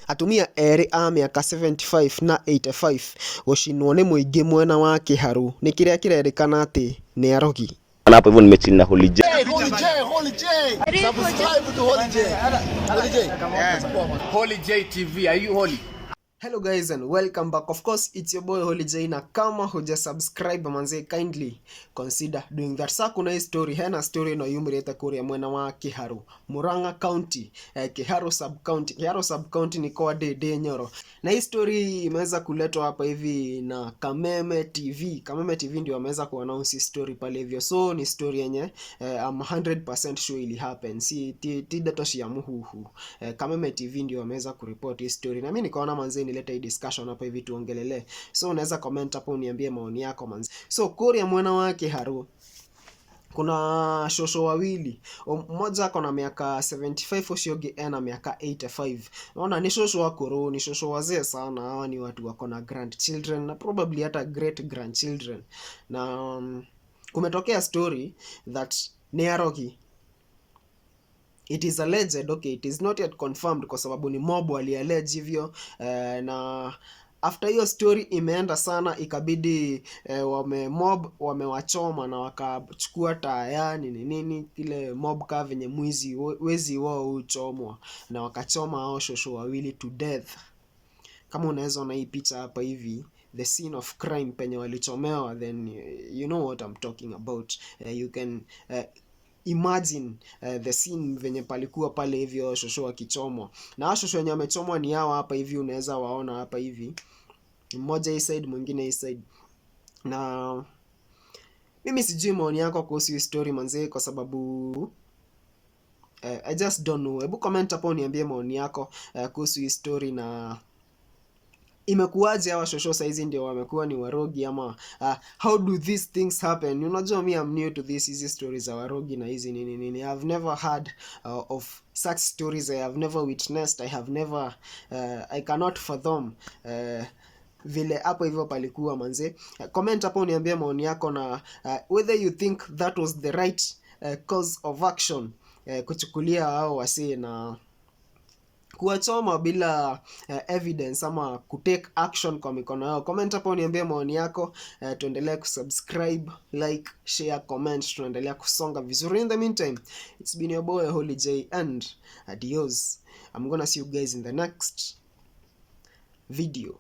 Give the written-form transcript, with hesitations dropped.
Atumia erĩ a mĩaka 75 na 85 gũcinwo nĩ mũingĩ mwena wa Kĩharũ nĩ kĩrĩa kĩrerĩkana atĩ nĩ arogi. Na hapo hivyo nimechill na Holy J. Holy J, Holy J. Subscribe to Holy J. Holy J. Holy J TV, are you holy? Hello guys and welcome back. Of course, it's your boy Holy J, na kama huja subscribe, manze, kindly consider doing that. Sa kuna hii story, hena story no yumĩrĩte kũrĩa mwena wa Kiharu, Murang'a County, Kiharu sub county. Kiharu sub county ni kwa Ndindi Nyoro. Na hii story imeweza kuletwa hapa hivi na Kameme TV. Kameme TV ndio wameweza kuannounce hii story pale hivyo. So ni story yenye I'm 100% sure ili happen. Si ti ndeto cia muhuhu. Kameme TV ndio wameweza kuripoti hii story. Na mimi nikaona, manze, nilete hii discussion hapa hivi tuongelele. So unaweza comment hapo uniambie maoni yako, manze. So kuria mwena wa Kiharu kuna shosho wawili, mmoja ako na miaka 75, ucio ũngĩ ena miaka 85. Naona ni shosho akũrũ, ni shosho wazee sana. Hawa ni watu wako na grandchildren na probably hata great grandchildren. Na kumetokea story that ni arogi. It is alleged, okay, it is not yet confirmed kwa sababu ni mob waliallege hivyo. Na after hiyo story imeenda sana, ikabidi wame mob wamewachoma na wakachukua taya, nini nini, kile mob kaa venye mwizi wezi wao huchomwa, na wakachoma hao shosho wawili to death. Kama unaweza ona hii picha hapa hivi, the scene of crime penye walichomewa, then you know what I'm talking about. You can imagine the scene venye palikuwa pale hivyo shosho wakichomwa. Na hao shosho wenye wamechomwa ni hawa hapa hivi, unaweza waona hapa hivi, mmoja hii side, mwingine hii side. Na mimi sijui maoni yako kuhusu hii story, manzee, kwa sababu I just don't know. Hebu comment hapo uniambie maoni yako kuhusu hii story na imekuwaje hawa shosho saizi ndio wamekuwa ni warogi, ama how do these things happen? Unajua mi am new to this, hizi stories za warogi na hizi nini nini. I've never heard of such stories. I have never witnessed, I have never I cannot fathom vile hapo hivyo palikuwa, manze. Comment hapo uniambie maoni yako na whether you think that was the right course of action, kuchukulia hao wasee na kuwachoma bila evidence ama kutake action kwa mikono yao. Comment hapo uniambie maoni yako. Tuendelee kusubscribe, like, share, comment. Tunaendelea kusonga vizuri. In the meantime, it's been your boy Holy J and adios. I'm gonna see you guys in the next video.